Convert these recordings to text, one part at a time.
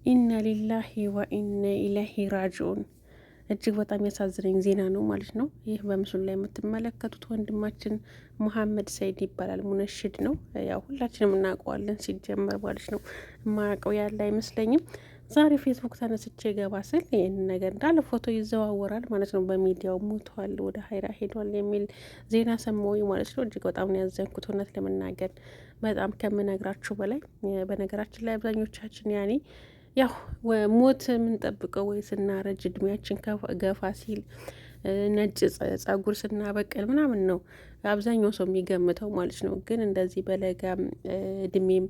إنا لله وإنا إليه راجعون። እጅግ በጣም ያሳዝነኝ ዜና ነው ማለት ነው። ይህ በምስሉ ላይ የምትመለከቱት ወንድማችን መሀመድ ሰይድ ይባላል። ሙነሽድ ነው። ያው ሁላችንም እናውቀዋለን ሲጀመር ማለት ነው። የማያውቀው ያለ አይመስለኝም። ዛሬ ፌስቡክ ተነስቼ ገባ ስል ይህን ነገር እንዳለ ፎቶ ይዘዋወራል ማለት ነው። በሚዲያው ሞቷል፣ ወደ ሀይራ ሄዷል የሚል ዜና ሰማሁኝ ማለት ነው። እጅግ በጣም ነው ያዘንኩት እውነት ለመናገር በጣም ከምነግራችሁ በላይ። በነገራችን ላይ አብዛኞቻችን ያኔ ያው ሞት የምንጠብቀው ወይ ስናረጅ እድሜያችን ገፋ ሲል ነጭ ጸጉር ስናበቅል ምናምን ነው አብዛኛው ሰው የሚገምተው ማለት ነው። ግን እንደዚህ በለጋ እድሜም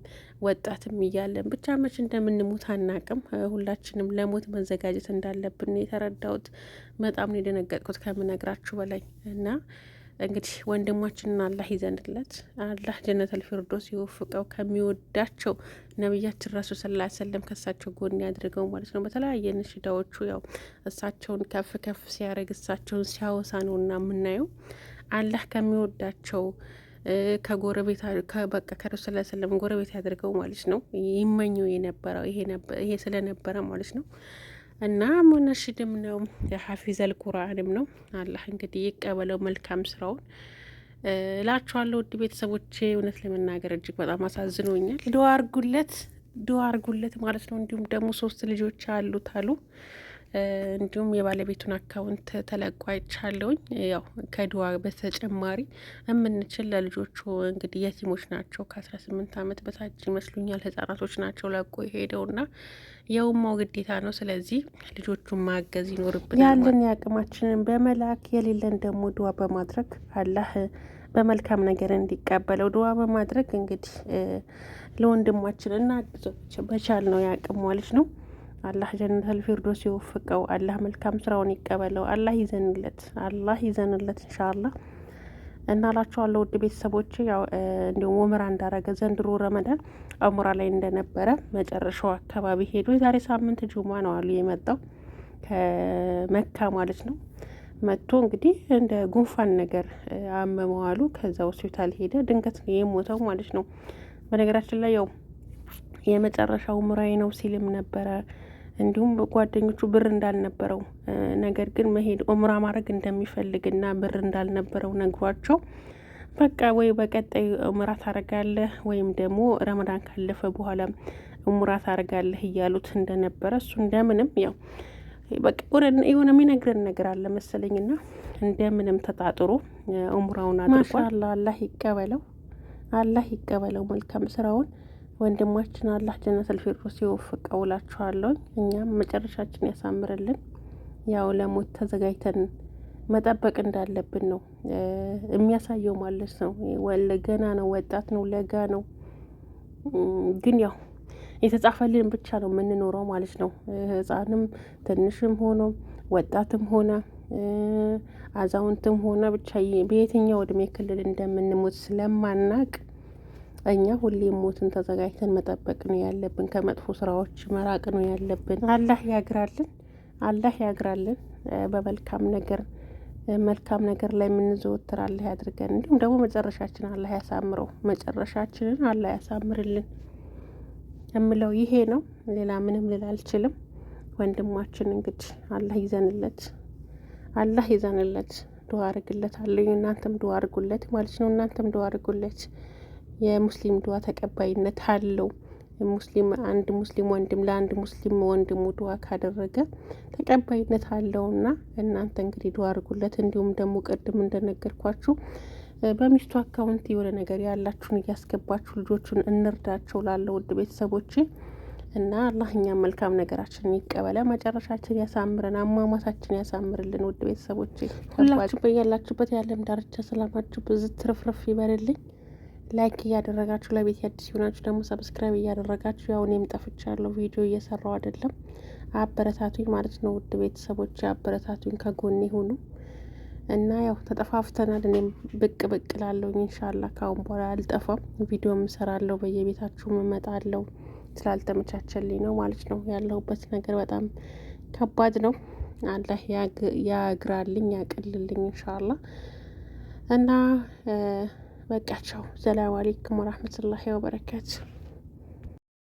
ወጣትም እያለን ብቻ መች እንደምንሞት አናቅም። ሁላችንም ለሞት መዘጋጀት እንዳለብን የተረዳሁት። በጣም ነው የደነገጥኩት ከምነግራችሁ በላይ። እና እንግዲህ ወንድማችንን አላህ ይዘንለት፣ አላህ ጀነተል ፊርዶስ ይወፍቀው፣ ከሚወዳቸው ነቢያችን ረሱል صلى الله عليه وسلم ከእሳቸው ጎን ያድርገው ማለት ነው። በተለያየ ንሽዳዎቹ ያው እሳቸውን ከፍ ከፍ ሲያደርግ እሳቸውን ሲያወሳ ነው እና የምናየው። አላህ ከሚወዳቸው ከጎረቤት በቃ ከረሱል صلى الله عليه وسلم ጎረቤት ያድርገው ማለት ነው። ይመኘው የነበረው ይሄ ስለነበረ ማለት ነው። እና ሙነሽድም ነው የሐፊዘል ቁርአንም ነው። አላህ እንግዲህ ይቀበለው መልካም ስራውን እላችኋለሁ። ውድ ቤተሰቦቼ እውነት ለመናገር እጅግ በጣም አሳዝኖኛል። ዱአ አርጉለት፣ ዱአ አርጉለት ማለት ነው። እንዲሁም ደግሞ ሶስት ልጆች አሉት አሉ። እንዲሁም የባለቤቱን account ተለቆ አይቻለሁኝ። ያው ከድዋ በተጨማሪ የምንችል ለልጆቹ እንግዲህ የቲሞች ናቸው፣ ከ18 ዓመት በታች ይመስሉኛል ህጻናቶች ናቸው ለቆ የሄደውና የውማው ግዴታ ነው። ስለዚህ ልጆቹን ማገዝ ይኖርብናል። ያለን የአቅማችንን በመላክ የሌለን ደግሞ ድዋ በማድረግ አላህ በመልካም ነገር እንዲቀበለው ድዋ በማድረግ እንግዲህ ለወንድማችን እናግዘው በቻል ነው ያቅም ማለት ነው። አላህ ጀነተል ፊርዶስ ይወፍቀው። አላህ መልካም ስራውን ይቀበለው። አላህ ይዘንለት፣ አላህ ይዘንለት ኢንሻአላህ። እና እላችኋለሁ ውድ ቤተሰቦች፣ ያው እንዲሁም ኡምራ እንዳረገ ዘንድሮ ረመዳን ኡምራ ላይ እንደነበረ መጨረሻው አካባቢ ሄዶ የዛሬ ሳምንት ጁማ ነው አሉ የመጣው ከመካ ማለት ነው። መጥቶ እንግዲህ እንደ ጉንፋን ነገር አመመው አሉ። ከዛ ሆስፒታል ሄደ። ድንገት ነው የሞተው ማለት ነው። በነገራችን ላይ ያው የመጨረሻው ኡምራዬ ነው ሲልም ነበረ። እንዲሁም ጓደኞቹ ብር እንዳልነበረው ነገር ግን መሄድ ኡምራ ማድረግ እንደሚፈልግና ብር እንዳልነበረው ነግሯቸው በቃ ወይ በቀጣይ ኡምራ ታደርጋለህ ወይም ደግሞ ረመዳን ካለፈ በኋላ ኡምራ ታደርጋለህ እያሉት እንደነበረ እሱ እንደምንም ያው በቃ የሆነ የሚነግረን ነገር አለ መሰለኝና እንደምንም ተጣጥሮ ኡምራውን አድርጓል። ማሻአላህ፣ አላህ ይቀበለው፣ አላህ ይቀበለው መልካም ስራውን። ወንድማችን አላህ ጀነተል ፊርዶስ ይወፍቀው እላችኋለሁ። እኛም መጨረሻችን ያሳምርልን። ያው ለሞት ተዘጋጅተን መጠበቅ እንዳለብን ነው የሚያሳየው ማለት ነው። ገና ነው፣ ወጣት ነው፣ ለጋ ነው። ግን ያው የተጻፈልን ብቻ ነው የምንኖረው ማለት ነው። ህፃንም ትንሽም ሆኖ ወጣትም ሆነ አዛውንትም ሆነ ብቻ በየትኛው እድሜ ክልል እንደምንሞት ስለማናቅ እኛ ሁሌም ሞትን ተዘጋጅተን መጠበቅ ነው ያለብን። ከመጥፎ ስራዎች መራቅ ነው ያለብን። አላህ ያግራልን፣ አላህ ያግራልን። በመልካም ነገር መልካም ነገር ላይ የምንዘወትር አላህ ያድርገን። እንዲሁም ደግሞ መጨረሻችን አላህ ያሳምረው፣ መጨረሻችንን አላህ ያሳምርልን የምለው ይሄ ነው። ሌላ ምንም ልል አልችልም። ወንድማችን እንግዲህ አላህ ይዘንለት፣ አላህ ይዘንለት። ዱአ አድርግለታለሁ። እናንተም ዱአ አድርጉለት ማለት ነው። እናንተም ዱአ አድርጉለት። የሙስሊም ዱዓ ተቀባይነት አለው። ሙስሊም አንድ ሙስሊም ወንድም ለአንድ ሙስሊም ወንድሙ ዱዓ ካደረገ ተቀባይነት አለውና እናንተ እንግዲህ ዱዓ አድርጉለት። እንዲሁም ደግሞ ቅድም እንደነገርኳችሁ በሚስቱ account የሆነ ነገር ያላችሁን እያስገባችሁ ልጆቹን እንርዳቸው ላለው ውድ ቤተሰቦች። እና አላህ እኛም መልካም ነገራችንን ይቀበለ፣ መጨረሻችን ያሳምረን፣ አሟሟታችን ያሳምርልን። ውድ ቤተሰቦች ሁላችሁ በያላችሁበት የዓለም ዳርቻ ሰላማችሁ ብዙ ትርፍርፍ ይበልልኝ። like እያደረጋችሁ ለቤት አዲስ የሆናችሁ ደግሞ subscribe እያደረጋችሁ፣ ያው እኔም ጠፍቻለሁ፣ ቪዲዮ እየሰራው አይደለም። አበረታቱኝ ማለት ነው ውድ ቤተሰቦች፣ አበረታቱኝ፣ ከጎኔ ሁኑ እና ያው ተጠፋፍተናል። እኔም ብቅ ብቅ እላለሁኝ ኢንሻአላህ። ካሁን በኋላ አልጠፋም፣ ቪዲዮም እሰራለሁ፣ በየቤታችሁም እመጣለሁ። ስላልተመቻቸልኝ ነው ማለት ነው። ያለሁበት ነገር በጣም ከባድ ነው። አላህ ያግራልኝ፣ ያቅልልኝ ኢንሻአላህ። እና በቃቸው። ሰላም አለይኩም ወራህመቱላሂ ወበረካቱ።